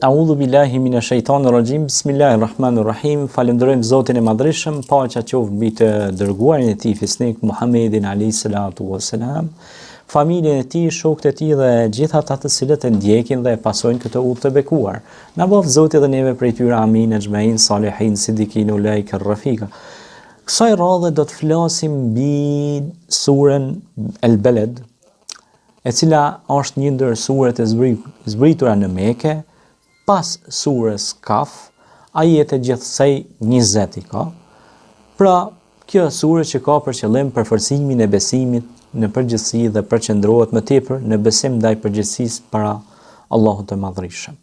A'udhu billahi minash shaitanir rajim. Bismillahirrahmanirrahim. Falënderojmë Zotin e Madhërishëm, paqja qoftë mbi të dërguarin e tij fisnik Muhammedin alayhi salatu wassalam, familjen e tij, shokët e tij dhe gjithë ata të cilët e ndjekin dhe e pasojnë këtë udhë të bekuar. Na bëftë Zoti dhe neve prej tyre amin exhmain salihin sidikin ulaika rafika. Kësaj radhe do të flasim mbi suren El Beled, e cila është një ndër suret e zbritura në Meke, pas sures Kaf, ajete gjithsej 20 i ka. Pra, kjo sure që ka për qëllim përforcimin e besimit në përgjithësi dhe përqendrohet më tepër në besim ndaj përgjegjësisë para Allahut të Madhërishëm.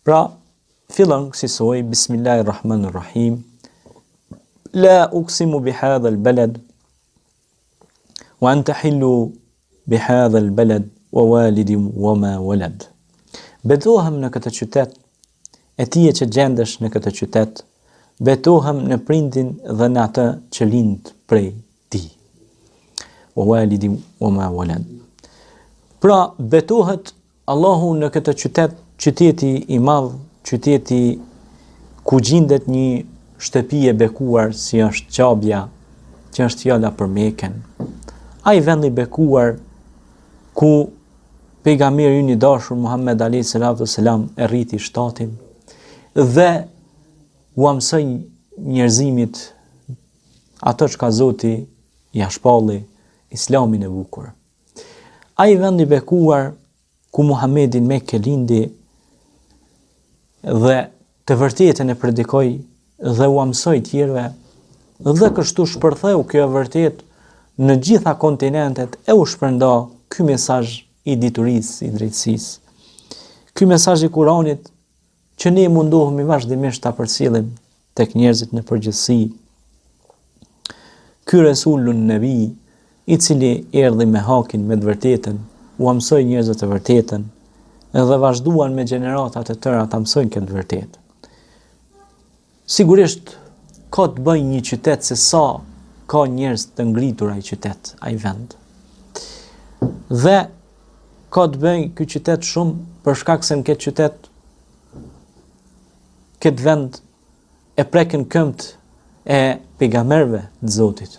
Pra, fillon kësisoj, Bismillahirrahmanirrahim, La uksimu bi hadha al-balad Wa anta hillu bi hadha al balad wa walidin wa ma walad. Betohem në këtë qytet, e ti që gjendesh në këtë qytet, betohem në prindin dhe në atë që lind prej tij. Wa walidin wa ma walad. Pra, betohet Allahu në këtë qytet, qyteti i madh, qyteti ku gjindet një shtëpi e bekuar si është Qabja, që është fjala për Mekën. Ai vend i bekuar ku pejgamberi ynë i dashur Muhammed alayhi salatu selam e rriti shtatin dhe ua mësoi njerëzimit ato çka Zoti ia shpalli Islamin e bukur. Ai vend i bekuar ku Muhamedi në Mekë lindi dhe të vërtetën e predikoi dhe ua mësoi tjerëve dhe kështu shpërtheu kjo e vërtetë në gjitha kontinentet e u shpërnda ky mesazh i diturisë, i drejtësisë. Ky mesazh i Kuranit që ne mundohemi vazhdimisht ta përcjellim tek njerëzit në përgjithësi. Ky Resulun Nebi, i cili erdhi me hakin, me të vërtetën, ua mësoi njerëzve të vërtetën dhe vazhduan me gjenerata të tëra ta mësojnë këtë të vërtetë. Sigurisht ka të bëjë një qytet se sa ka njerëz të ngritur ai qytet, ai vend. Dhe ka të bëjë ky qytet shumë për shkak se në këtë qytet këtë vend e prekën këmbët e pejgamberëve të Zotit.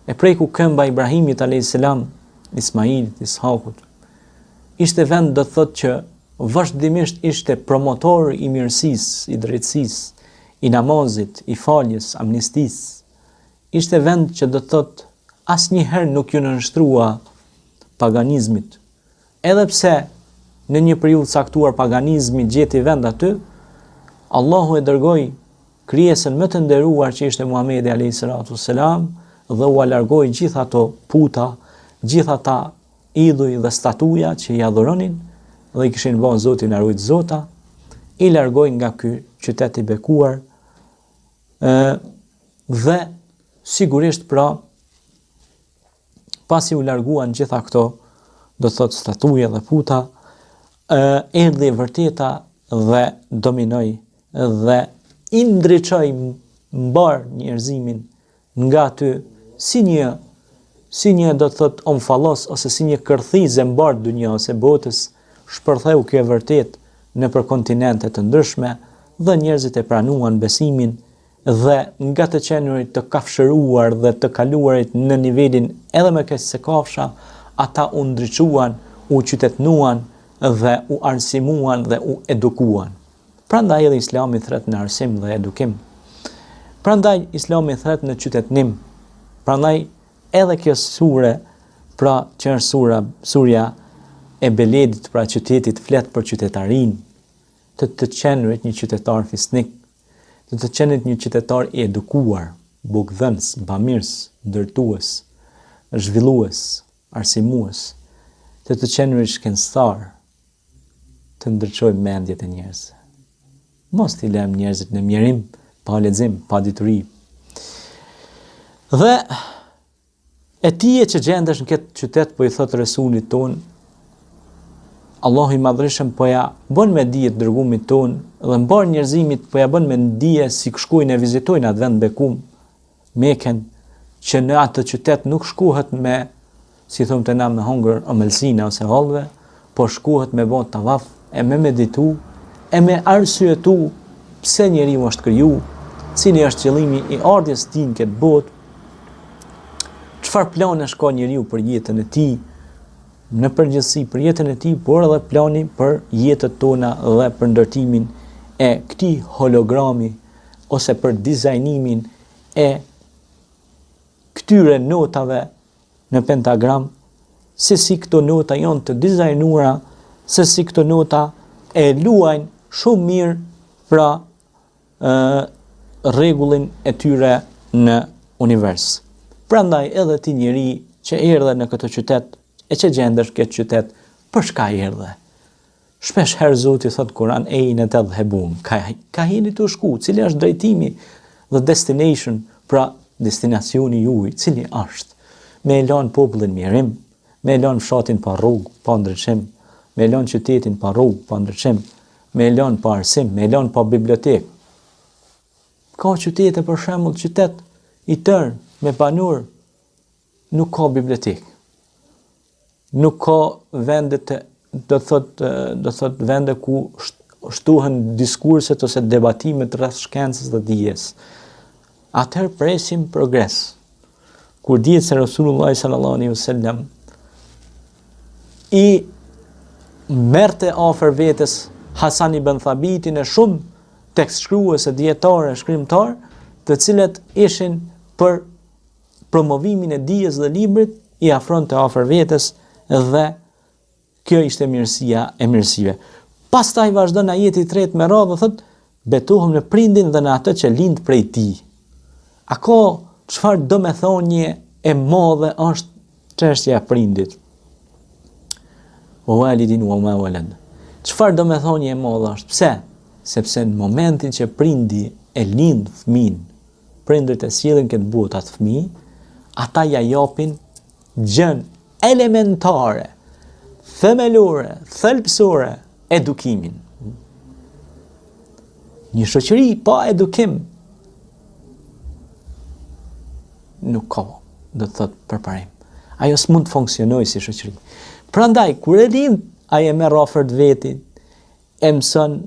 E preku këmba e Ibrahimit alayhis salam, Ismailit, Ishakut. Ishte vend do të thotë që vazhdimisht ishte promotor i mirësisë, i drejtësisë, i namazit, i faljes, amnistisë. Ishte vend që do të thotë asnjëherë nuk iu nënshtrua paganizmit. Edhe pse në një periudhë caktuar paganizmi gjeti vend aty, Allahu e dërgoi krijesën më të nderuar që ishte Muhamedi alayhi salatu selam dhe ua largoi gjithë ato puta, gjithë ata idhuj dhe statuja që i adhuronin dhe i kishin bën Zoti na rujt zota, i largoi nga ky qytet i bekuar ë dhe sigurisht pra pasi u larguan gjitha këto do të thotë statuje dhe puta ë erdhi e vërteta dhe dominoi dhe i ndriçoi mbarë njerëzimin nga aty si një si një do të thotë omfalos ose si një kërthizë e mbarë dynjasë e botës shpërtheu kjo e vërtetë nëpër kontinente të ndryshme dhe njerëzit e pranuan besimin dhe nga të qenurit të kafshëruar dhe të kaluarit në nivelin edhe më keq se kafsha, ata u ndriçuan, u qytetnuan dhe u arsimuan dhe u edukuan. Prandaj edhe Islami thret në arsim dhe edukim. Prandaj Islami thret në qytetnim. Prandaj edhe kjo sure, pra që është sura, surja e Beledit, pra qytetit, flet për qytetarinë, të të qenurit një qytetar fisnik, të të qenurit një qytetar i edukuar, bukëdhënës, bamirës, ndërtues, zhvillues, arsimues, të të qenurit shkencëtar, të ndriçojmë mendjet e njerëzve. Mos t'i lëmë njerëzit në mjerim, pa lexim, pa dituri. Dhe e ti që gjendesh në këtë qytet po i thot Resulit tonë, Allahu i madhërishëm po ja bën me dije të dërgumit tonë dhe mbarë njerëzimit po ja bën me dije si shkojnë e vizitojnë atë vend bekum Meken që në atë qytet nuk shkohet me, si thomë te na me hongër ëmbëlsina ose hallve, po shkohet me bo tavaf. e me meditu e me arsyetu pse njeriu është kriju, cili është qëllimi i ardhjes tij në këtë botë, çfarë planesh ka njeriu për jetën e tij, në përgjithësi për jetën e tij, por edhe plani për jetët tona dhe për ndërtimin e këtij hologrami ose për dizajnimin e këtyre notave në pentagram, se si këto nota janë të dizajnuara, se si këto nota e luajnë shumë mirë pra ë rregullin e tyre në univers. Prandaj edhe ti njeri që erdhe në këtë qytet e që gjendesh në këtë qytet, për çka erdhe? Shpesh herë Zoti thotë Kur'an ejne tedhhebun, ka ka jeni tu shku, cili është drejtimi the destination, pra destinacioni juaj, cili është? Me e lanë popullin mjerim, me e lanë fshatin pa rrugë, pa ndriçim, me e lanë qytetin pa rrugë, pa ndriçim, me e lanë pa arsim, me e lanë pa bibliotekë. Ka qytete për shembull, qytet i tërë me banorë nuk ka bibliotekë. Nuk ka vende të do të thotë do të thotë vende ku shtohen diskurset ose debatimet rreth shkencës dhe dijes. Atëherë presim progres. Kur dihet se Resulullah sallallahu alaihi wasallam i merrte afër vetes Hasan ibn Thabitin e shumë tekstshkrues e dijetarë e shkrimtarë, të cilët ishin për promovimin e dijes dhe librit i afronte afër vetes dhe kjo ishte mirësia e mirësive. Pastaj vazhdon ajeti i tretë me radhë dhe thotë betohem në prindin dhe në atë që lind prej tij. A ka çfarë domethënie e madhe është çështja e prindit? Wa walidin wa ma walad. Çfarë domethënie e madhe është? Pse? Sepse në momentin që prindi e lind fëmin, prindërit e sjellin këtë botë atë fëmijë, ata ja japin gjën elementare, themelore, thelbësore, edukimin. Një shoqëri pa edukim nuk ka, do të thotë përparim. Ajo s'mund të funksionojë si shoqëri. Prandaj kur e lind, ai e merr afër të vetit, e mëson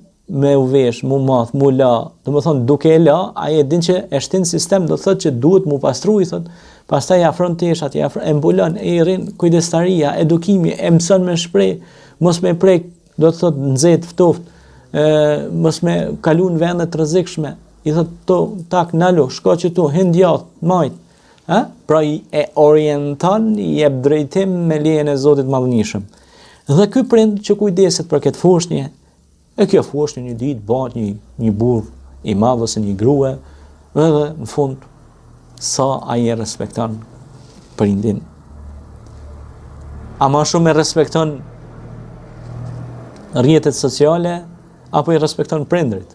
me u vesh, mu math, mu la, domethonë duke e la, ai e din që e shtin sistem, do të thotë që duhet mu pastru, i thotë, pastaj i afron teshat, i afron, e mbulon, e i rrin kujdestaria, edukimi, e mëson me shpreh, mos me prek, do të thotë nxehtë, ftoft, e, mos me kalu në vende të rrezikshme, i thotë to, tak, nalu, shko qëtu, hin djathtë, majt, Ha? Pra i e orienton, i jep drejtim me lejen e Zotit Madhërishëm. Dhe ky prind që kujdeset për këtë foshnje, e kjo foshnje një ditë bëhet një një burrë i madh ose një grua, dhe dhe në fund sa ai e respekton prindin. A ma shumë e respekton rrjetet sociale apo i respekton prindrit?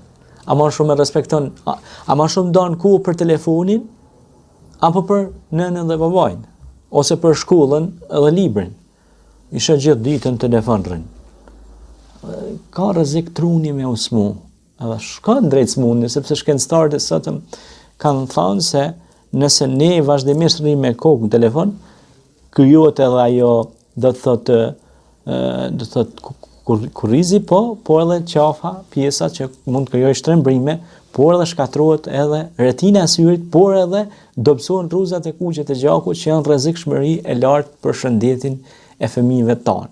A ma shumë e respekton a, a ma shumë dan kohë për telefonin apo për nënën dhe babain, ose për shkollën dhe librin. I sheh gjithë ditën telefon rrin. Ka rrezik truni me u smu, edhe shkon drejt smundjes, sepse shkencëtarët e sotëm kanë thënë se nëse ne vazhdimisht rrim me kokë në telefon, krijohet edhe ajo do të thotë do të thotë kurrizi po, po edhe qafa, pjesa që mund të krijojë shtrembrime, por edhe shkatërrohet edhe retina e syrit, por edhe dobësohen rruzat e kuqe të gjakut që janë rrezikshmëri e lartë për shëndetin e fëmijëve tanë.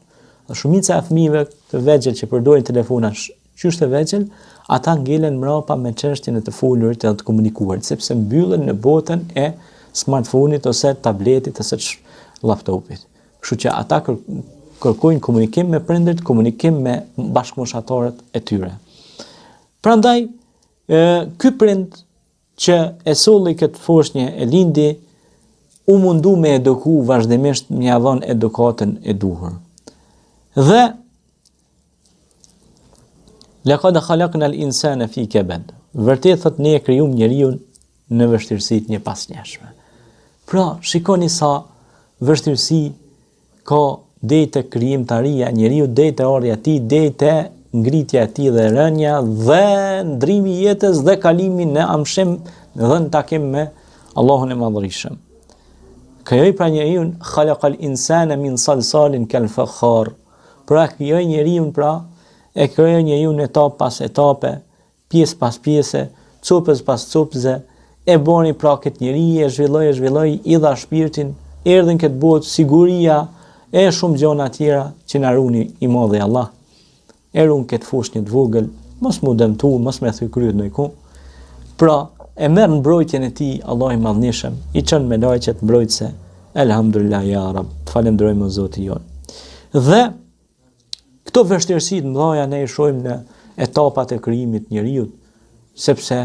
Dhe shumica e fëmijëve të vegjël që përdorin telefona qysh të vegjël, ata ngelen mrapa me çështjen e të folurit edhe të komunikuarit, sepse mbyllen në botën e smartphone-it ose tabletit ose laptopit. Kështu që ata kërkojnë komunikim me prindërit, komunikim me bashkëmoshatarët e tyre. Prandaj, e, ky prind që e solli këtë foshnje e lindi, u mundu me eduku vazhdimisht me ia dhon edukatën e duhur. Dhe Lekad khalakna al-insane fi kebed. Vërtet thot ne e krijum njeriun në vështirësi të njëpasnjëshme. Pra, shikoni sa vështirësi ka deri te krijimtaria e njeriut, deri te ardhja e tij, deri te ngritja e tij dhe rënia dhe ndrimi i jetës dhe kalimi në amshim dhe në takim me Allahun e Madhërishëm. Krijoi pra njeriun khalaqal insana min salsalin kal fakhar. Pra krijoi njeriun pra e krijoi njeriun etapë pas etape, pjesë pas pjese, copëz pas copëze, e boni pra këtë njeri, e zhvilloi, e zhvilloi, i dha shpirtin, erdhi në këtë botë, siguria, e shumë gjona tjera që na runi i madhi Allah. E run këtë foshnjë të vogël, mos m'u dëmtu, mos me thy kryet ndonjë Pra, e merr mbrojtjen e tij Allahu i Madhnishëm, i çon melaqet mbrojtëse, elhamdulillah ja Rab, të falënderojmë o Zoti jonë. Dhe këto vështirësi të mëdha ne i shohim në etapat e krijimit të njeriut, sepse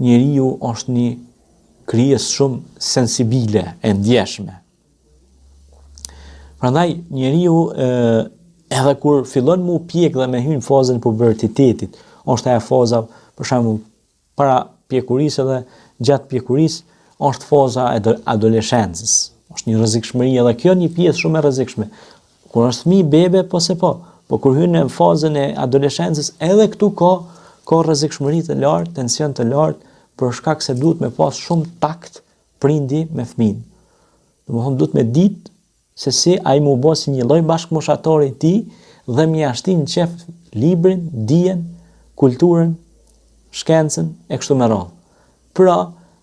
njeriu është një krijesë shumë sensibile, e ndjeshme. Prandaj njeriu edhe kur fillon m'u pjek dhe me hy në fazën e pubertitetit, është ajo faza për shembull para pjekurisë edhe gjatë pjekurisë është faza e adoleshencës. Është një rrezikshmëri edhe kjo një pjesë shumë e rrezikshme. Kur është fëmijë bebe, po se po, po kur hyn në fazën e adoleshencës, edhe këtu ka ka rrezikshmëri të lartë, tension të lartë, për shkak se duhet me pas shumë takt prindi me fëmijën. Domethënë duhet me ditë se si ai m'u bo si një lloj bashkëmoshatori i tij dhe me ia shti në qef librin, dijen, kulturën, shkencën e kështu me radhë. Pra,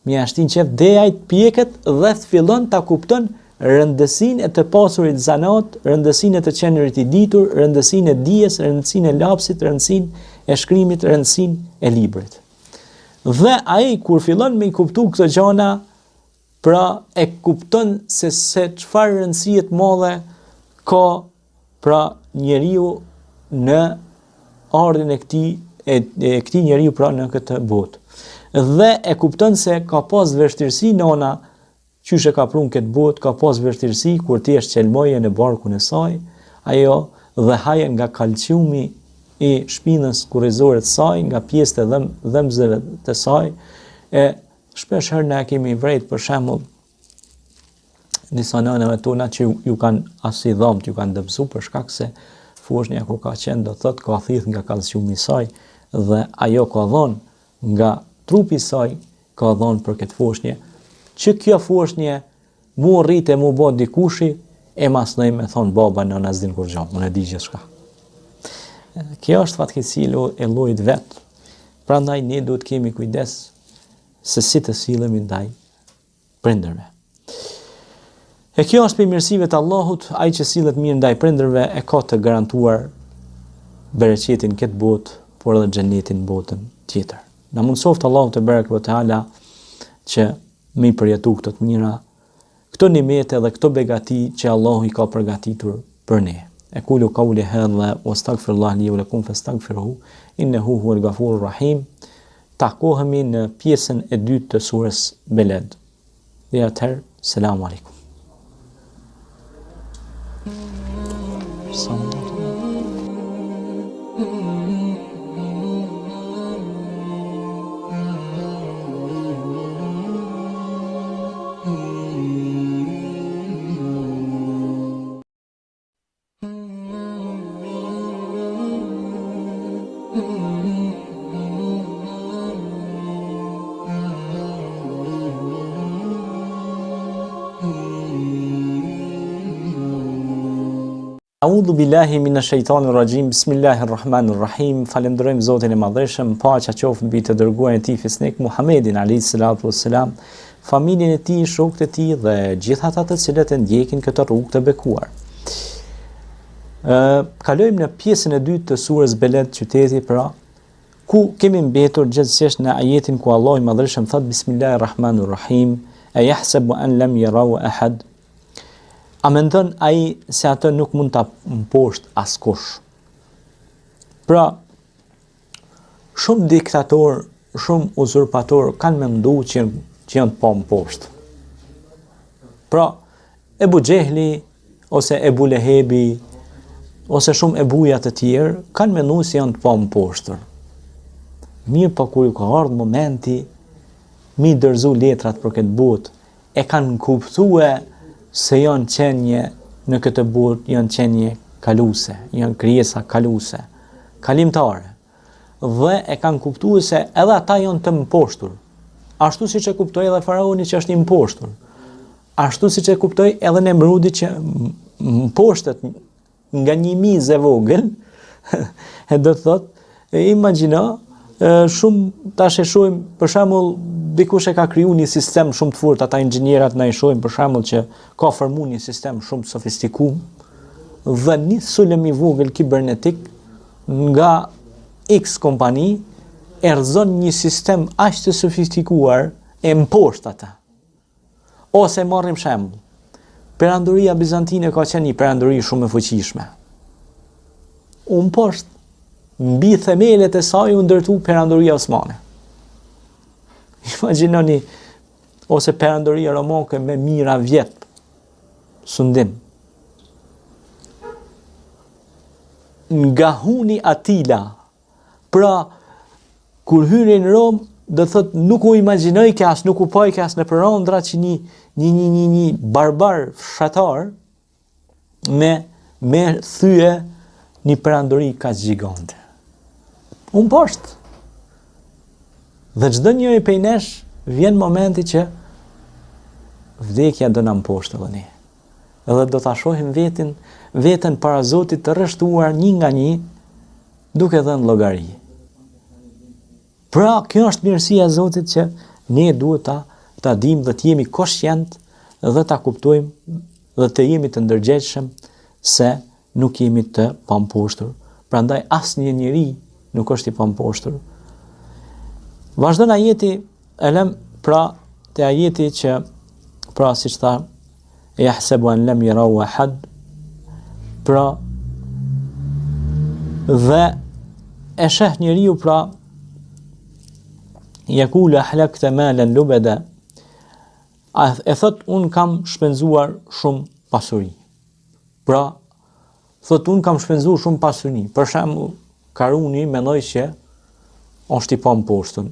me ia shti në qef deri ai të pjeket dhe të fillon ta kupton rëndësinë e të pasurit zanat, rëndësinë e të qenurit i ditur, rëndësinë e dijes, rëndësinë e lapsit, rëndësinë e shkrimit, rëndësinë e librit. Dhe ai kur fillon me i kuptu këto gjana, pra e kupton se se çfarë rëndësie të madhe ka pra njeriu në ardhjen e këtij e, e këtij njeriu pra në këtë botë. Dhe e kupton se ka pas vështirësi nona Qysh e ka pru në këtë botë, ka pas vështirësi kur ti e shqelmoje në barkun e saj, ajo dhe haje nga kalciumi i shpinës kurrizore të saj, nga pjesët e dhëm, dhëmbëzeve të saj, e shpesh herë ne e kemi vrejt për shembull disa nënave tona që ju, ju kanë asi dhëmbët, ju kanë dëmsu për shkak se foshnja kur ka qenë do thotë ka thith nga kalciumi i saj dhe ajo ka dhonë nga trupi i saj ka dhonë për këtë foshnje, që kjo foshnje m'u rrit e m'u bo dikushi, e masnej me thonë baba nëna s'din kurgjo, unë e di gjithçka. Kjo është fatkeqësi e llojit vet. Prandaj ne duhet kemi kujdes se si të sillemi ndaj prindërve. E kjo është prej mirësive të Allahut, ai që sillet mirë ndaj prindërve e ka të garantuar bereqetin në këtë botë, por edhe xhenetin në botën tjetër. Na mundësoftë Allahu tebareke ve teala që me i përjetu këto të mira, këto nimete dhe këto begati që Allahu i ka përgatitur për ne. Ekulu kauli hadha wa astaghfirullah li wa lakum fastaghfiruhu innahu huwal ghafurur rahim. Takohemi në pjesën e dytë të surës Beled. Deri atëherë, selamu alaikum. Salam. A'udhu billahi minash shaitanir rajim. Bismillahir rahmanir rahim. Falënderojmë Zotin e Madhërishëm, paqja qoftë mbi të dërguarin e tij fisnik Muhammedin alayhi salatu wassalam, familjen e tij, shokët e tij dhe gjithë ata të cilët e ndjekin këtë rrugë të bekuar. Ë kalojmë në pjesën e dytë të surës Beled, qyteti pra, ku kemi mbetur gjithsesi në ajetin ku Allahu i Madhërishëm thotë Bismillahirrahmanirrahim, e yahsabu an lam yarahu ahad. A mendon ai se atë nuk mund ta mposht askush? Pra, Shumë diktatorë, shumë uzurpatorë kanë mendu që, që janë të pamposhtë. Pra, Ebu Xhehli, ose Ebu Lehebi, ose shumë ebuja të tjerë, kanë mendu se janë të pamposhtër. Mirëpo kur ju ka ardhë momenti, m'i dorëzu letrat për këtë botë, e kanë kuptue se janë qenie në këtë botë, janë qenie kaluse, janë krijesa kaluse, kalimtare. Dhe e kanë kuptue se edhe ata janë të mposhtur. Ashtu siç e kuptoi edhe faraoni që është i mposhtur. Ashtu siç e kuptoi edhe Nemrudi që mposhtet nga një mizë e vogël. E do të thotë, e imagjino, shumë tash e shohim për shembull dikush e ka kriju një sistem shumë të fortë, ata inxhinierat na i shohim për shembull që ka formu një sistem shumë të sofistikum dhe një sulm i vogël kibernetik nga X kompani e rrëzon një sistem aq të sofistikuar e mposht ata. Ose marrim shembull. Perandoria Bizantine ka qenë një perandori shumë e fuqishme. U mposht mbi themelet e saj u ndërtu perandoria Osmane. Imagjinoni ose perandoria romake me mijëra vjet sundim. Nga huni Atila Pra, kur hyri në Romë, do të thotë nuk u imagjinojke as nuk u pajke as nëpër andra që një një një një një barbar fshatar me me thye një perandori kaq gjigante. U mposht. Dhe çdo njëri prej nesh vjen momenti që vdekja do na mposhtë edhe ne. Dhe do ta shohim vetin, veten para Zotit të rreshtuar një nga një duke dhënë llogari. Pra, kjo është mirësia e Zotit që ne duhet ta ta dimë dhe të jemi koshient dhe ta kuptojmë dhe të jemi të ndërgjegjshëm se nuk jemi të pamposhtur. Prandaj asnjë njeri nuk është i pamposhtur. Vazhdon ajeti elem pra te ajeti që pra siç tha Jahsebu en lem jerahu ehad, pra, dhe e sheh njeriu pra, jekulu ehlekte malen lubeda, a e thot unë kam shpenzuar shumë pasuri. Pra, thot unë kam shpenzuar shumë pasuri. Për shembull, Karuni mendoi që është i pamposhtun,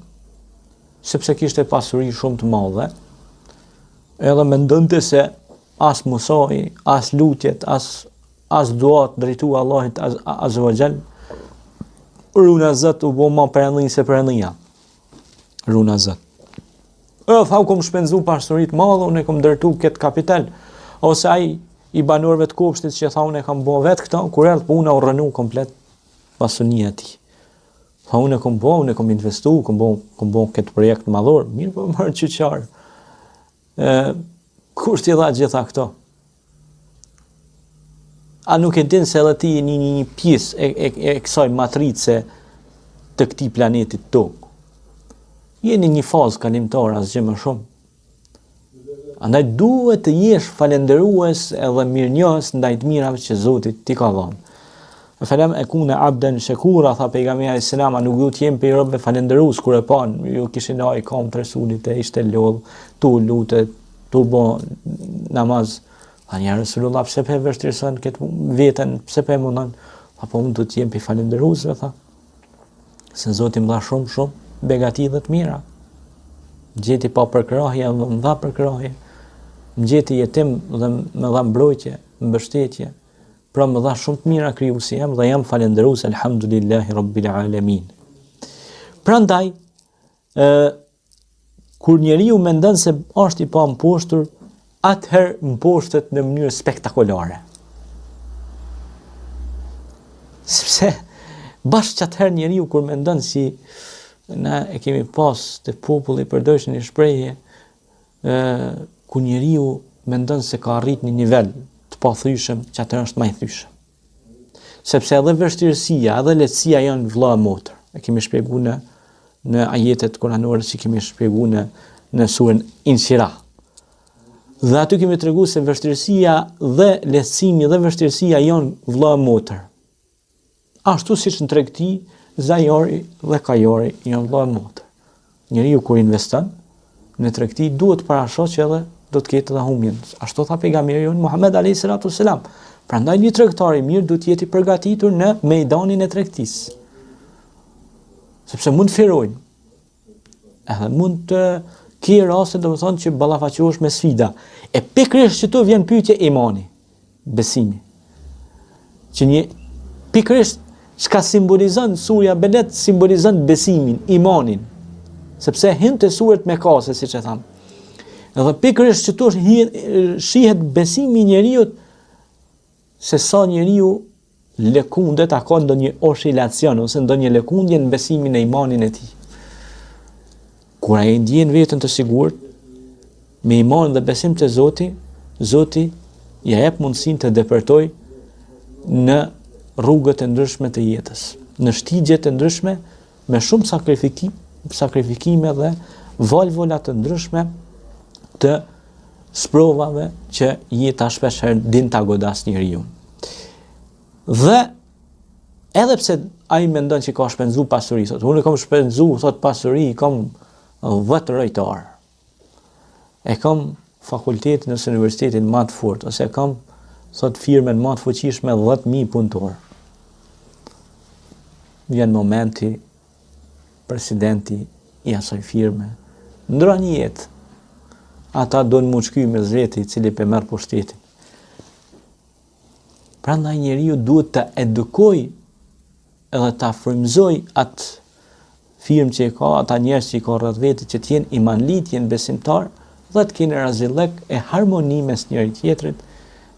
sepse kishte pasuri shumë të madhe, edhe mendonte se as Musai, as lutjet, as as duat drejtu Allahit azze ve xhel, runa Zot u bo ma perëndi se perëndia. Runa Zot. E tha, kom shpenzu pasuri të madhe, unë e kom ndërtu këtë kapital. Ose ai i banorëve të kopshtit që tha unë e kam bo vetë këto, kur erdh puna u rrënu komplet pasunia e tij. Tha unë e kom bo, unë e kom investu, kom bo, kom bo këtë projekt madhor, mirë po mor qyqar. E, kush t'i dha gjitha këto? A nuk e din se edhe ti je një, një, një pjesë e, e, e kësaj matrice të këtij planetit tokë? Je në një fazë kalimtare, asgjë më shumë. Andaj duhet të jesh falënderues edhe mirënjohës ndaj të mirave që Zoti t'i ka dhënë. Efelem ekune abden shekura, tha pejgamberi alejhi selam, a nuk duhet të jem prej robëve falënderues kur e panë, ju kishin aj kamët Resulit e ishte lodh, tu lutë, tu bo namaz. Tha ja Resulullah, pse pe vështirëson këtë veten, pse pe mundon? Tha po unë duhet të jem prej falënderuesve, tha. Se Zoti më dha shumë, shumë begati dhe të mira. Më gjeti pa përkrahje dhe më dha përkrahje. Më gjeti jetim dhe më dha mbrojtje, mbështetje. Pra më dha shumë të mira krijuesi jem dhe jam falënderues elhamdulillahi rabbil alamin. Prandaj ë Kur njeriu mendon se është i pamposhtur, atëherë mposhtet në mënyrë spektakolare. Sepse bash qatëherë njeriu kur mendon si na e kemi pas te populli përdorshin një shprehje ë ku njeriu mendon se ka arrit një nivel të pathyshëm, qatëherë është ma i thyshëm. Sepse edhe vështirësia, edhe lehtësia janë vëlla e motër. E kemi shpjegu në në ajetet kuranore që kemi shpjegu në në surën Inshirah. Dhe aty kemi tregu se vështirësia dhe lehtësimi dhe vështirësia janë vëlla e motër. Ashtu siç në tregti, zajori dhe kajori janë vëlla e motër. Njeriu kur investon në tregti duhet të parashohë që edhe do të ketë edhe humbjen. Ashtu tha pejgamberi jonë Muhammed alayhi salatu selam. Prandaj një tregtar i mirë duhet të jetë i përgatitur në mejdanin e tregtisë. Sepse mund të firojnë. Edhe mund të ke raste domethënë që ballafaqohesh me sfida. E pikërisht qëtu vjen pyetje imani. Besimi. Që një pikërisht çka simbolizon surja Beled simbolizon besimin, imanin. Sepse hin te suret mekase, siç e thamë. Edhe pikërisht qëtu shihet besimi i njeriut se sa njeriu lëkundet, a ka ndonjë oshilacion ose ndonjë lëkundje në besimin e imanin e tij. Kur ai e ndjen veten të sigurt, me iman dhe besim te Zoti, Zoti ia jep mundësinë të depërtojë në rrugët e ndryshme të jetës, në shtigjet e ndryshme me shumë sakrifikim, sakrifikime dhe valvola të ndryshme të sprovave që jeta shpeshherë din ta godasë njeriun. Dhe edhe pse ai mendon që ka shpenzu pasuri, thotë, unë kam shpenzu, thotë pasuri, kam 10 rojtar. E kam fakultetin ose universitetin ma të fortë, ose e kam, thotë, firmën ma të fuqishme 10.000 punëtorë. Vjen momenti, presidenti i asaj firme, ndron jetë, ata donë m'u shky mes veti, i cili pe merr pushtetin. Prandaj njeriu duhet të edukojë edhe ta frymëzojë atë firmë që e ka, ata njerëz që i ka rreth vetit që të jenë imanli, të jenë besimtar dhe të kenë razillëk e harmoni mes njëri tjetrit,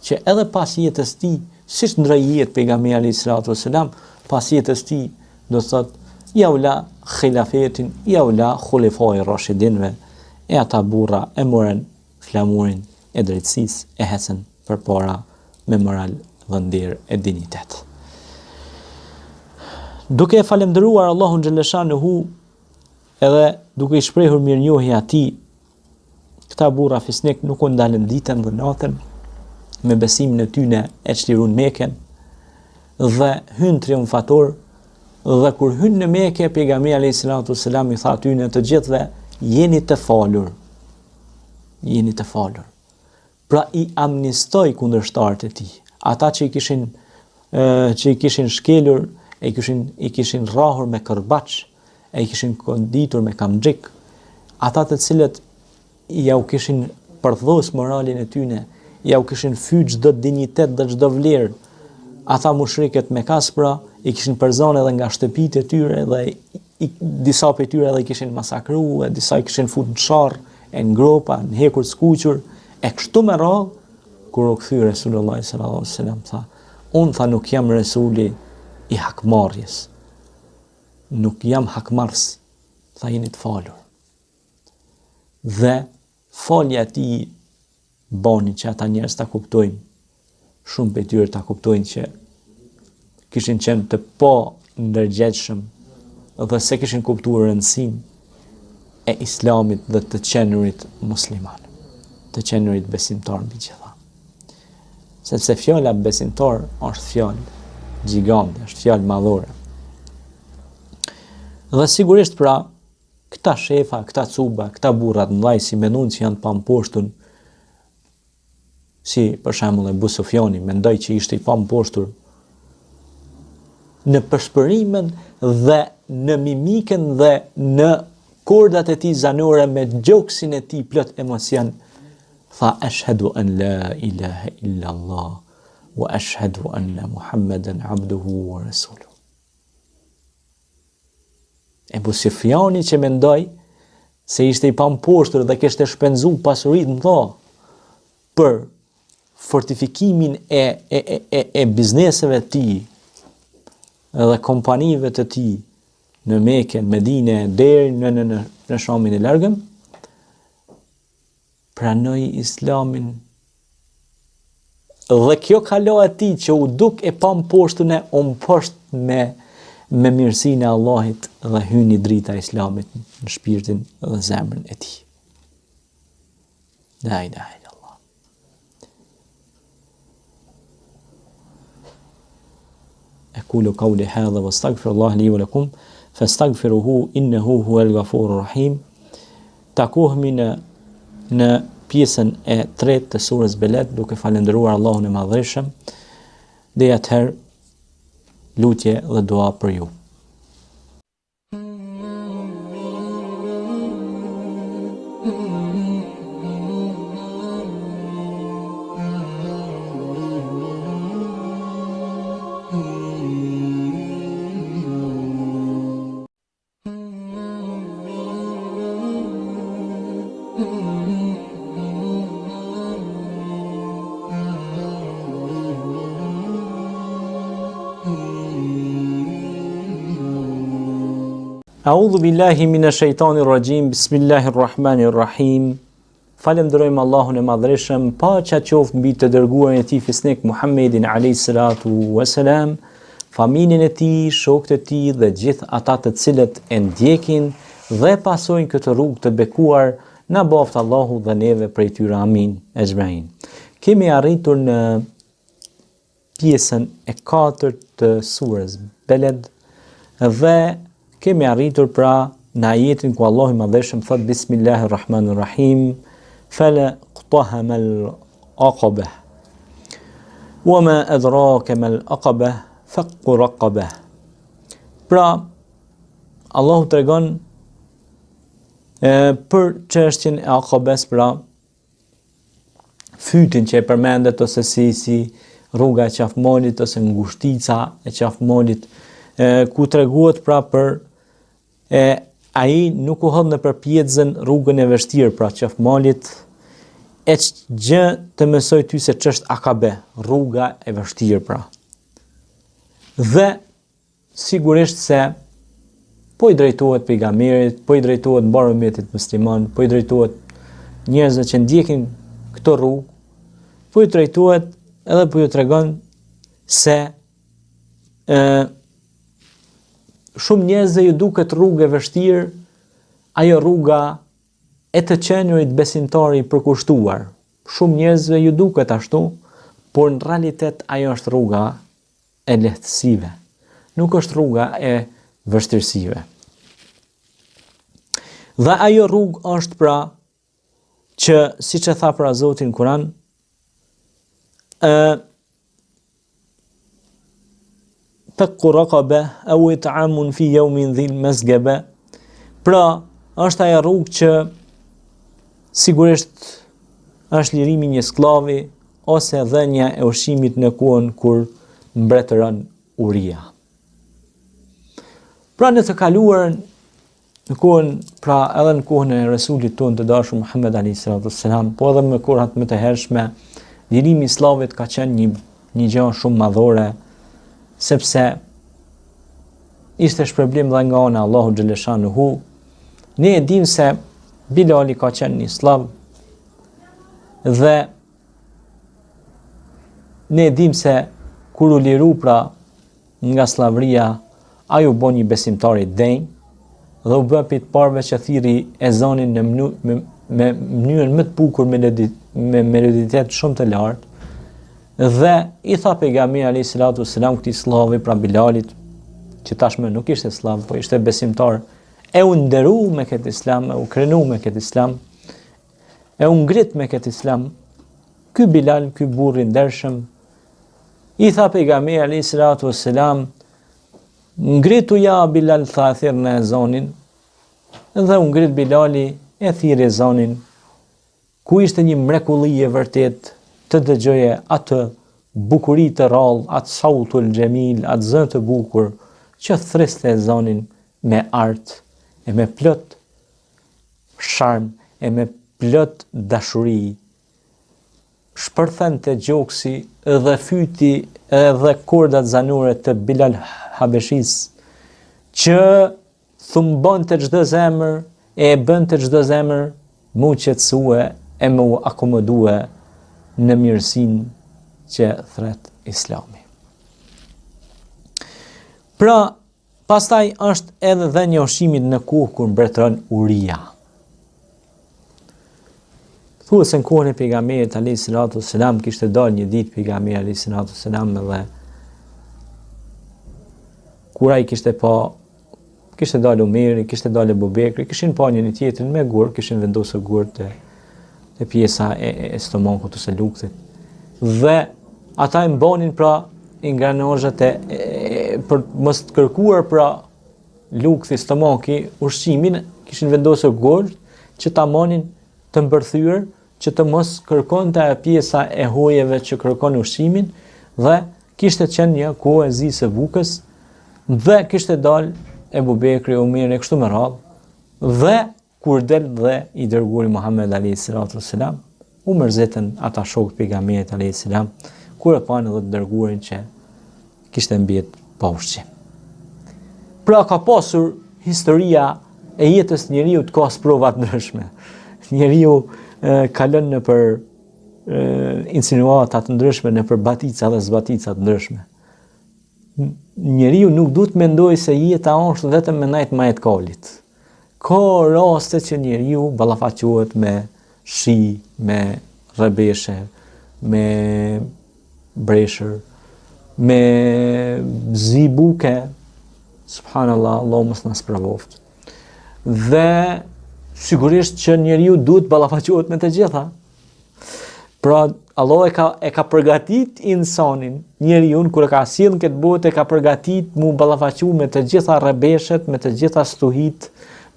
që edhe pas jetës tij, siç ndroi jetë pejgamberi alayhi salatu wasalam, pas jetës tij do të thotë ja u la khilafetin, ja u la khulefai rashidinve, e ata burra e morën flamurin e drejtësisë e hecën përpara me moral dhe nder e dinjitet. Duke e falënderuar Allahun xhelleshanuhu edhe duke i shprehur mirënjohje atij, këta burra fisnik nuk u ndalën ditën dhe natën me besimin e tyne e çlirun Mekën dhe hyn triumfator dhe kur hyn në Mekë pejgamberi alayhi salatu selam i tha atyne të gjithëve jeni të falur jeni të falur. Pra i amnistoi kundërshtarët e tij, ata që i kishin që i kishin shkelur, e kishin i kishin rrahur me kërbaç, e i kishin goditur me kamxhik, ata të cilët ja u kishin përdhos moralin e tyne, ja u kishin fy çdo dinjitet dhe çdo vlerë, ata mushrikët mekas pra, i kishin përzon edhe nga shtëpitë e tyre dhe i, disa prej tyre edhe i kishin masakru, e disa i kishin fut në sharrë, e në gropa, në hekur të skuqur, e kështu me radhë, kur u kthy Resulullah sallallahu alaihi wasallam tha, unë tha nuk jam Resuli i hakmarrjes, nuk jam hakmarrës, tha jeni të falur. Dhe falja e tij bani që ata njerëz ta kuptojnë, shumë prej tyre ta kuptojnë që kishin qenë të pandërgjegjshëm dhe s'e kishin kuptuar rëndësinë e islamit dhe të qenurit musliman, të qenurit besimtar mbi gjitha. Sepse fjala besimtar është fjalë gjigante, është fjalë madhore. Dhe sigurisht pra, Këta shefa, këta cuba, këta burra të mëdhaj si mendun që janë të pamposhtun, si për shembull Ebu Sufjani, mendoi që ishte i pamposhtur në pëshpërimin dhe në mimikën dhe në kordat e tij zanore me gjoksin e tij plot emocion, tha eshhedu en la ilahe illa Allah, wa eshhedu enne Muhammeden abduhu wa resuluhu. Ebu Sufjani që mendoi se ishte i pamposhtur dhe kishte shpenzu pasuri të mëdha për fortifikimin e, e, e, e, e bizneseve të tij dhe kompanive të tij në Mekë, në Medine, deri në në në në Shamin e largëm, pranoi Islamin dhe kjo kala e tij që u duk e pamposhtune u mposht me me mirësinë e Allahit dhe hyni drita e Islamit në shpirtin dhe zemrën e tij. La ilaha illallah. Ekulu kauli hadha wa astaghfirullah li wa lakum fastaghfiruhu innahu huwal ghafurur rahim. Takohemi në në pjesën e tretë të surës Beled duke falënderuar Allahun e Madhërishëm. Deri atëherë lutje dhe dua për ju. A'udhu billahi minash shaitanir rajim. Bismillahir rahmanir rahim. Falënderojmë Allahun e Madhërishëm, paqja qoftë mbi të dërguarin e tij fisnik Muhammedin alayhi salatu wasalam, familjen e tij, shokët e tij dhe gjithë ata të cilët e ndjekin dhe pasojnë këtë rrugë të bekuar, na baftë Allahu dhe neve prej tyre amin. Exhmain. Kemi arritur në pjesën e katërt të surës Beled dhe kemi arritur pra në ajetin ku Allahu i Madhërishëm thotë Bismillahirrahmanirrahim fela iqtahamal aqaba wa ma adraka mal aqaba fakku raqaba pra Allahu tregon e, për çështjen e Akabes pra fytin që e përmendet ose si si rruga e qafmolit ose ngushtica e qafmolit e, ku tregohet pra për e ai nuk u hodh nëpër pjetëzën rrugën e vështirë pra qafmolit e që të mësoj ty se ç'është akabe rruga e vështirë pra dhe Sigurisht se po i drejtohet pejgamberit, po i drejtohet mbarë umetit musliman, po i drejtohet njerëzve që ndjekin këtë rrugë, po i drejtohet edhe po ju tregon se ë shumë njerëzve ju duket rrugë e vështirë ajo rruga e të qenurit besimtar i përkushtuar. Shumë njerëzve ju duket ashtu, por në realitet ajo është rruga e lehtësive, nuk është rruga e vështirësive. Dhe ajo rrugë është pra që siç e tha pra Zoti në Kur'an, ë Fekku rakabe, eu it'amun fi jeumin dhi mesgebe. Pra, është ajo rrugë që sigurisht është lirimi i një skllavi, ose dhënia e ushqimit në kohën kur mbretëron uria. Pra në të kaluarën, në kohën, pra edhe në kohën e Resulit tonë të dashur Muhammed alayhi salatu wassalam, po edhe në kohërat më të hershme, lirimi i skllavit ka qenë një një gjë shumë madhore, sepse ishte shpërblim dhe nga ana e Allahut xheleshanuhu. Ne e dimë se Bilali ka qenë një skllav Dhe ne e dimë se kur u liru pra nga skllavëria, ai u bë një besimtar i denjë dhe u bë prej të parëve që thirri ezanin në mënu, me, me mënyrën më të bukur me, melodi, me meloditet shumë të lartë dhe i tha pejgamberi alayhi salatu selam këtij skllavi pra Bilalit që tashmë nuk ishte skllav po ishte besimtar e u nderu me këtë islam e u krenu me këtë islam E u ngrit me këtë islam, ky Bilal, ky burrë i ndershëm, i tha pejgamberi alayhi salatu wassalam, ngritu ja Bilal tha e thirrne ezanin, dhe u ngrit Bilali e thirri ezanin, ku ishte një mrekulli e vërtetë të dëgjoje atë bukuri të rrallë, atë sautul xhemil, atë zë të bukur, që thriste ezanin me art e me plot sharm e me plot dashuri, shpërthente gjoksi dhe fyti dhe kordat zanore të Bilal Habeshisë, që thumbonte çdo zemër e e bënte çdo zemër m'u qetësue e m'u akomodue në mirësinë që thret Islami. Pra, Pastaj është edhe dhënia e ushqimit në kohë kur mbretëron uria. Thuhet se në kohën e pejgamberit alayhi salatu selam kishte dalë një ditë pejgamberi alayhi salatu selam dhe kur ai kishte pa kishte dalë Umeri, kishte dalë Ebu Bekri, kishin pa njëri tjetrin me gur, kishin vendosur gur te te pjesa e, e, e stomakut ose lukthit. Dhe ata e mbanin pra ingranazhet e, e, e për mos të kërkuar pra lukthi, stomaki, ushqimin, kishin vendosur gur që ta manin të mbërthyer, që të mos kërkonte ajo pjesa e hojeve që kërkon ushqimin dhe kishte qenë një kohë e zisë së bukës dhe kishte dalë Ebu Bekri, Umeri e kështu me radhë dhe Kur del dhe i dërguari Muhammed alayhi salatu wassalam, u mërzitën ata shokë të pejgamberit alayhi salam, kur e panë edhe të dërguarin që kishte mbet pa ushqim. Pra ka pasur historia e jetës njeriut ka sprova të ndryshme. Njeriu e, kalon nëpër e, insinuata të ndryshme, nëpër batica dhe zbatica të ndryshme. Njeriu nuk duhet të mendojë se jeta është vetëm me nejt majë kalit. Ka raste që njeriu ballafaqohet me shi, me rrebeshe, me breshër, me zi buke, subhanallah, Allahu mos na sprovoftë. Dhe sigurisht që njeriu duhet ballafaqohet me të gjitha. Pra, Allahu e ka, e ka përgatit insanin, njeriun, kur e ka sjellë në këtë botë, e ka përgatit m'u ballafaqu me të gjitha rrebeshet, me të gjitha stuhitë,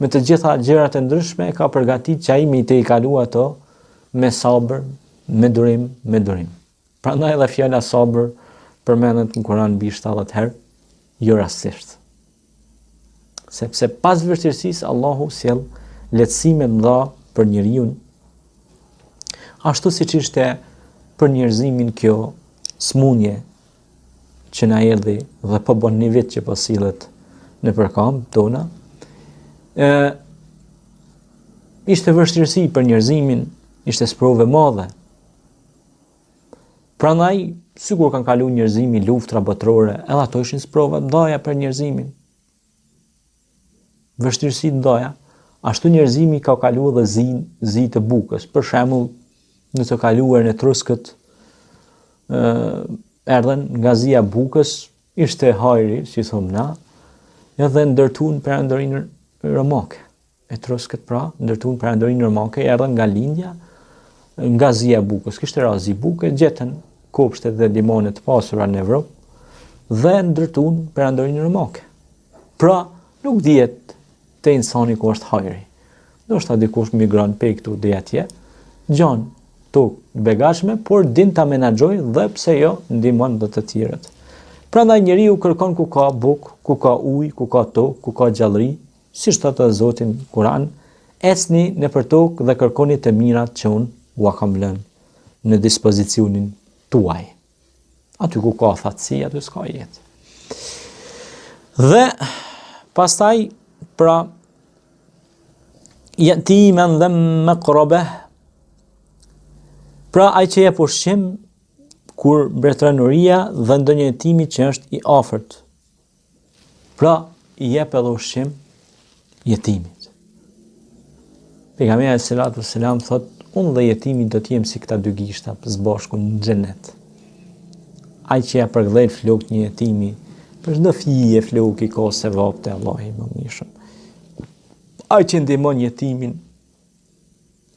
me të gjitha gjërat e ndryshme, e ka përgatit që ai me i tejkalu ato me sabër, me durim, me durim. Prandaj edhe fjala sabër përmendet në Kur'an mbi 70 herë, jo rastësisht. Sepse pas vështirësisë Allahu sjell lehtësime të mëdha për njeriun. Ashtu siç ishte për njerëzimin kjo smunje që na erdhi dhe po bën një vit që po sillet nëpër kamb tona. Ë ishte vështirësi për njerëzimin, ishte sprovë e madhe. Prandaj, sikur kanë kalu njerëzimi luftra botërore, edhe ato ishin sprova të mëdha për njerëzimin. Vështirësi të mëdha. Ashtu njerëzimi ka kalu edhe zi, zi të bukës. Për shembull, në të kaluarën etruskët ë erdhën nga zia e bukës, ishte hajri, si thomë na, edhe ndërtuan perandorinë romake. Etruskët pra, ndërtuan perandorinë romake, erdhën nga lindja, nga zia e bukës. Kishte ra zi buke, gjetën kopshtet dhe limanet të pasura në Evropë dhe ndërtuan perandorinë romake. Pra, nuk dihet te insani ku është hajri. Ndoshta dikush migron prej këtu deri atje, gjon tokë të begatshme, por din ta menaxhojë dhe pse jo ndihmon dhe të tjerët. Prandaj njeriu kërkon ku ka bukë, ku ka ujë, ku ka tokë, ku ka gjallëri, Siç thotë edhe Zoti në Kur'an, Ecni nëpër tokë dhe kërkoni të mirat që unë ua kam lënë në dispozicionin tuaj. Aty ku ka thatësi, aty s'ka jetë. Dhe pastaj pra jetimen dha mekrabeh pra ai që jep ushqim kur mbretëron uria dhe ndonjë jetimi që është i afërt Pra, i jep edhe ushqim jetimit. Pejgamberi alejhi salatu selam thot, unë dhe jetimi do të jem si këta dy gishta së bashku në xhenet. Ai që ja përkëdhel flokët një jetimi, për çdo fije floki ka sevap te Allahu i Madhërishëm. Ai që ndihmon jetimin,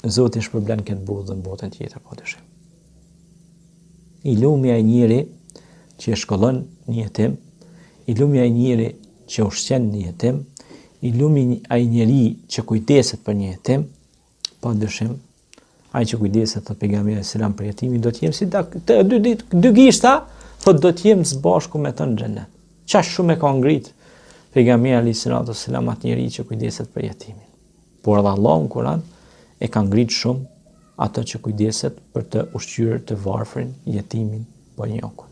Zoti e shpërblen këtë botë dhe në botën tjetër, pa dyshim. I lumi ai njeri që e shkollon një jetim, i lumi ai njeri që ushqen një jetim, i lumi ai njeri që kujdeset për një jetim, pa dyshim, ai që kujdeset thotë pejgamberi alejhi selam për jetimin, do të jem si da, të, dy, dy, dy gishta, thotë do të jem së bashku me të në xhenet. Kaq shumë e ka ngrit pejgamberi alejhi selam atë njeri që kujdeset për jetimin. Por edhe Allahu në Kur'an e ka ngrit shumë atë që kujdeset për të ushqyer të varfrin, jetimin, bonjakun.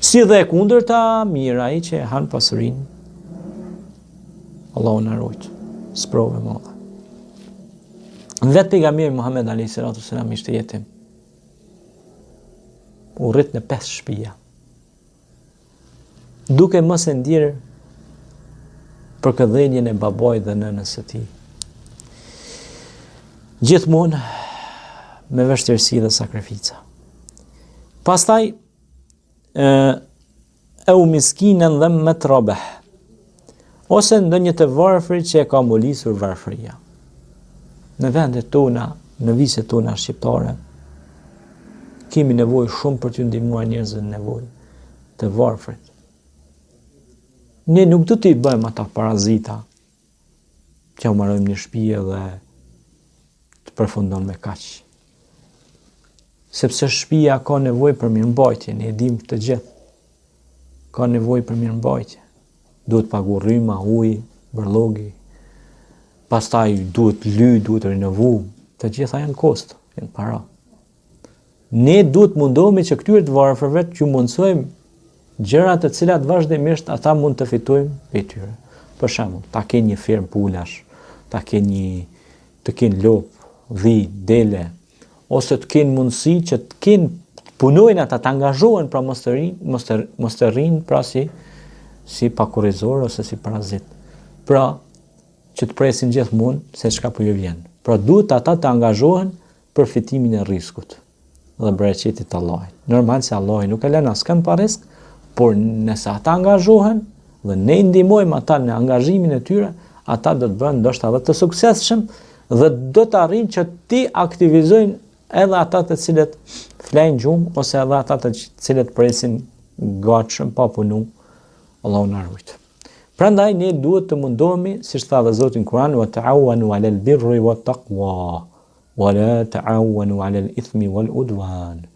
Si dhe e kundërta, mjerë ai që e han pasurinë, Allahu na rujt, sprovë e madhe. Vetë pejgamberi Muhammed a.s. ishte jetim. U rrit në pesë shpia. Duke mos e ndjerë përkëdheljen e babait dhe nënës së tij. Gjithmonë me vështirësi dhe sakrifica. Pastaj ë eu miskinen dha metrabeh ose ndonjë të varfër që e ka molisur varfëria. Në vendet tona, në viset tona shqiptare, kemi nevojë shumë për t'ju ndihmuar njerëzve në nevojë, të varfrit. Ne nuk do t'i bëjmë ata parazita që u marrim një shtëpi dhe të përfundon me kaq. Sepse shtëpia ka nevojë për mirëmbajtje, ne e dimë të gjithë. Ka nevojë për mirëmbajtje. Duhet pagu rryma, uji, bërllogi. Pastaj duhet ly, duhet rinovu. Të gjitha janë kosto, janë para. Ne duhet mundohemi që këtyre të varfërve t'ju mundësojmë Gjëra të cilat vazhdimisht ata mund të fitojnë prej tyre. Për shembull, ta kenë një fermë pulash, ta kenë një të kenë lopë, dhi, dele, ose të kenë mundësi që të kenë të punojnë ata, të angazhohen, pra mos të rrinë, mos të mos të rrinë pra si si pakurrizor ose si parazit. Pra, që të presin gjithmonë se çka po ju vjen. Pra duhet ata të angazhohen për fitimin e rriskut dhe bereqetit të Allahit. Normal se Allahi nuk e lën askënd pa rrisk, por nëse ata angazhohen dhe ne i ndihmojmë ata në angazhimin e tyre, ata do të bëhen ndoshta edhe të suksesshëm dhe do të arrijnë që t'i aktivizojnë edhe ata të cilët flejnë gjumë ose edhe ata të cilët presin gatshëm pa punu, Allahu na rujt. Prandaj ne duhet të mundohemi, siç tha dhe Zoti në Kur'an, "Wa ta'awanu 'alal birri wat taqwa, wa la ta'awanu 'alal ithmi wal udwan."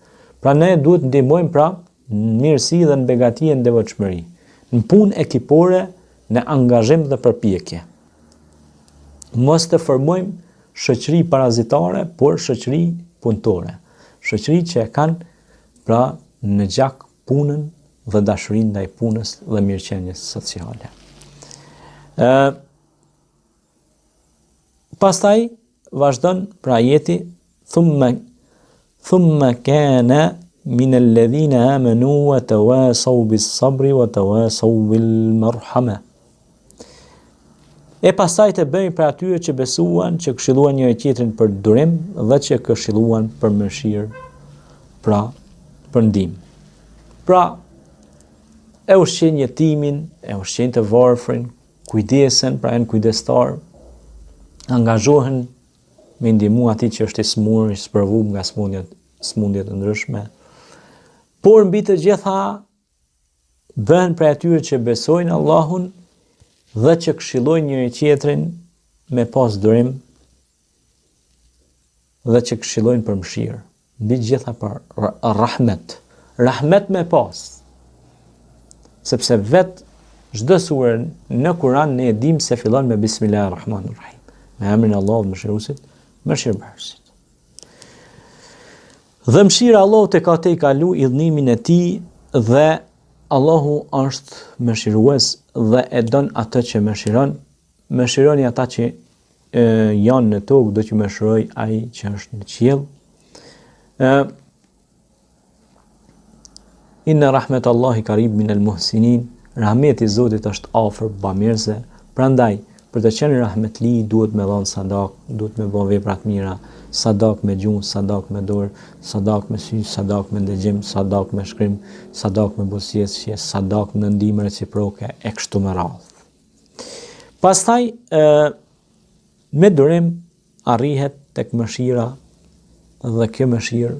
Pra ne duhet të ndihmojmë pra në mirësi dhe në begati e në devotshmëri, në punë ekipore, në angazhim dhe përpjekje. Mos të formojmë shoqëri parazitare, por shoqëri punëtore. Shoqëri që e kanë pra në gjak punën dhe dashurinë ndaj punës dhe mirëqenies sociale. Ë Pastaj vazhdon pra ajeti thumma thumma kana min alladhina amanu wa tawasaw bis sabri wa tawasaw bil marhama. E pastaj të bëhemi prej atyre që besuan, që këshilluan njëri tjetrin për durim dhe që këshilluan për mëshirë, pra për ndihmë. Pra e ushqejnë jetimin, e ushqejnë të varfrin, kujdesen, pra janë kujdestar, angazhohen me ndihmu atij që është i smur, i sprovuar nga smundjet, smundje të ndryshme. Por mbi të gjitha bëhen prej atyre që besojnë Allahun dhe që këshillojnë njëri tjetrin me pas durim dhe që këshillojnë për mëshirë, mbi të gjitha për rahmet. Rahmet me pas. Sepse vet çdo sure në Kur'an ne e dimë se fillon me Bismillahirrahmanirrahim. Me emrin e Allahut mëshiruesit, mëshirëbërësit. Dhe mëshira e Allahut e ka tejkalu idhnimin e tij dhe Allahu është mëshirues dhe e don atë që mëshiron. Mëshironi ata që e, janë në tokë, do t'ju mëshirojë ai që është në qiell. Ë Inna rahmet Allahi karib min el muhsinin, rahmeti i Zotit është afër bamirësve, prandaj për të qenë rahmetli duhet me dhënë sadak, duhet me bë vepra të mira, sadak me gjuhë, sadak me dorë, sadak me sy, sadak me ndëgjim, sadak me shkrim, sadak me buzëqeshje, sadak në ndihmë reciproke e kështu me radhë. Pastaj ë me durim arrihet tek mëshira dhe kjo mëshirë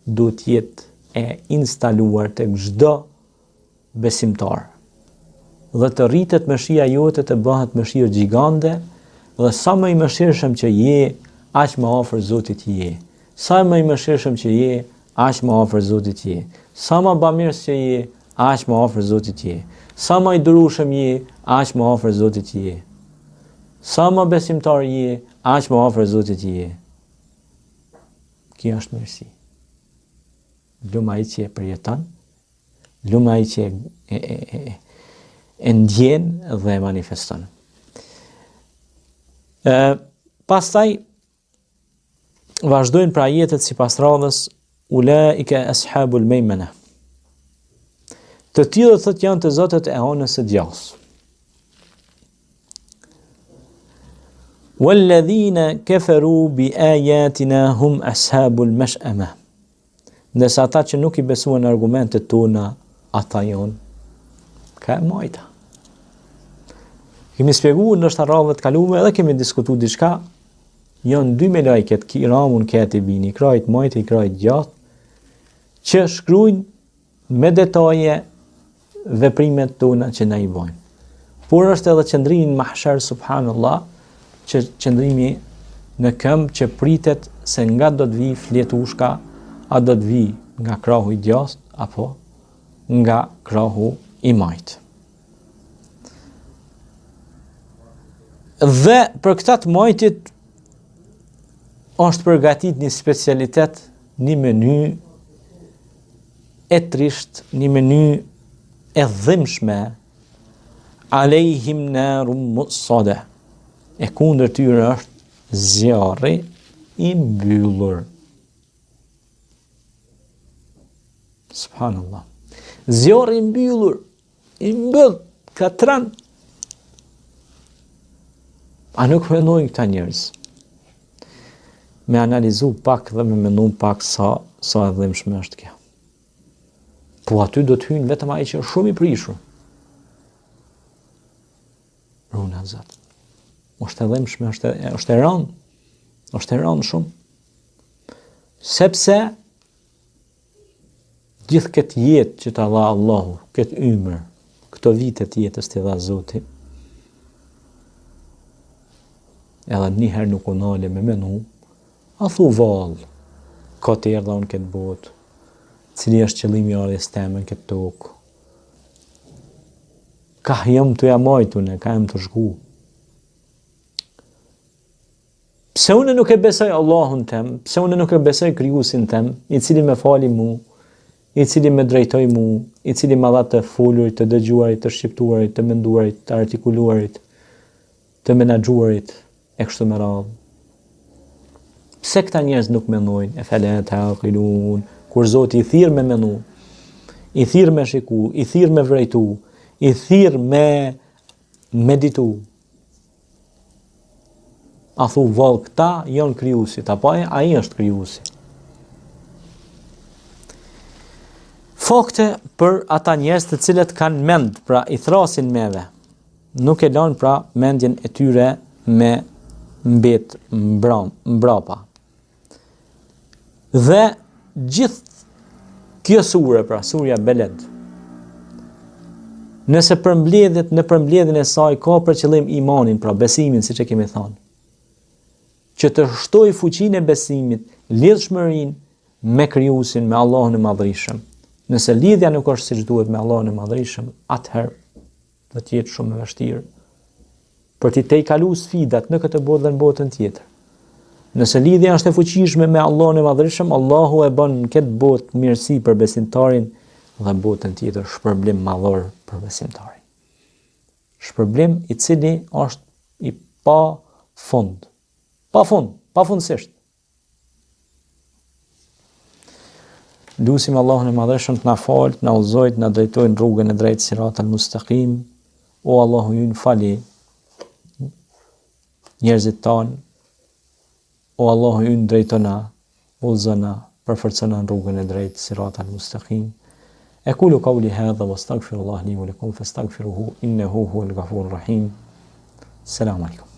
duhet të jetë e instaluar tek çdo besimtar. Dhe të rritet mëshira jote të bëhet mëshirë gjigande dhe sa më i mëshirshëm që je, aq më afër Zotit je. Sa më i mëshirshëm që je, aq më afër Zotit je. Sa më bamirës që je, aq më afër Zotit je. Sa më i durueshëm je, aq më afër Zotit je. Sa më besimtar je, aq më afër Zotit je. Kjo është mirësi. Lum ai që e përjeton, lum ai që e, e, e, e, e ndjen dhe e manifeston. E, pastaj, vazhdojnë pra ajetet sipas radhës ulaike ashabul mejmene. Të tillët thotë janë të zotët e anës së djathtë. Walladhina kafaru bi ayatina hum ashabul mash'ama. Ndërsa ata që nuk i besuan argumentet tona, ata janë ka e majta. Kemi spjegu ndoshta radhëve të kalume edhe kemi diskutu diçka, janë dy melajket, kiramun katibin, i krahit majtë, i krahit djathtë, që shkrujnë me detaje veprimet tona që na i bojmë. Por është edhe qëndrimi në mahsher, subhanallah, që qëndrimi në këmbë që pritet se nga do të vijë fletushka, a do të vijë nga krahu i djathtë apo nga krahu i majtë. Dhe për këta të majtit është përgatit një specialitet, një meny e trisht, një meny. e dhimbshme alejhim narum mu'sada. E kundër tyre është zjarri i mbyllur. Subhanallah. Zjarri i mbyllur, i mbyll katran. A nuk mendojnë këta njerëz? Me analizu pak dhe me mendu pak sa sa e dhimbshme është kjo. Po aty do të hyjnë vetëm ai që është shumë i prishur. Runa Zot. Është e dhimbshme, është e, është e rëndë. Është e rëndë shumë. Sepse gjithë këtë jetë që ta dha Allahu, këtë ymër, këto vite të jetës t'i dha Zoti, edhe një herë nuk u nale me menu, a thu vallë, kot erdha unë këtë botë, cili është qëllimi i ardhjes teme në këtë tokë, Kah jam tu ja majt unë, kah jam tu shku. Pse unë nuk e besoj Allahun tem, pse unë nuk e besoj krijuesin tem, i cili më fali mu, i cili më drejtoi mu, i cili më dha të folurit, të dëgjuarit, të shqiptuarit, të menduarit, të artikuluarit, të menaxhuarit e kështu me radhë. Pse këta njerëz nuk mendojnë? Efela teakilun, kur Zoti i thirr me menu, i thirr me shiku, i thirr me vrejtu, i thirr me meditu. A thu vallë këta janë krijuesit, apo ai, ai është krijuesi. Fakte për ata njerëz të cilët kanë mend, pra i thrasin meve, nuk e lanë pra mendjen e tyre me mbet mbram, mbrapa. Dhe gjithë kjo sure, pra surja Beled, nëse përmbledhet në përmbledhjen e saj ka për qëllim imanin, pra besimin, siç e kemi thënë, që të shtojë fuqinë e besimit, lidhshmërinë me krijuesin, me Allahun e Madhërishëm. Nëse lidhja nuk është siç duhet me Allahun e Madhërishëm, atëherë do të jetë shumë e vështirë për t'i tejkalu sfidat në këtë botë dhe në botën tjetër. Nëse lidhja është e fuqishme me Allahun e Madhërishëm, Allahu e bën në këtë botë mirësi për besimtarin dhe botën tjetër shpërblim madhor për besimtarin. Shpërblim i cili është i pa fund. Pa fund, pafundësisht. Lusim Allahun e Madhërishëm të na falë, të na udhëzojë, të na drejtojë në rrugën e drejtë sirat al-mustaqim. O Allahu ynë fali njerëzit tanë. O Allahu ynë drejtona, udhëzona, përforcona në rrugën e drejtë sirat al-mustaqim. Ekulu kauli hadha wa astaghfirullah li wa lakum fastaghfiruhu innahu huwal ghafurur rahim. Selam aleikum.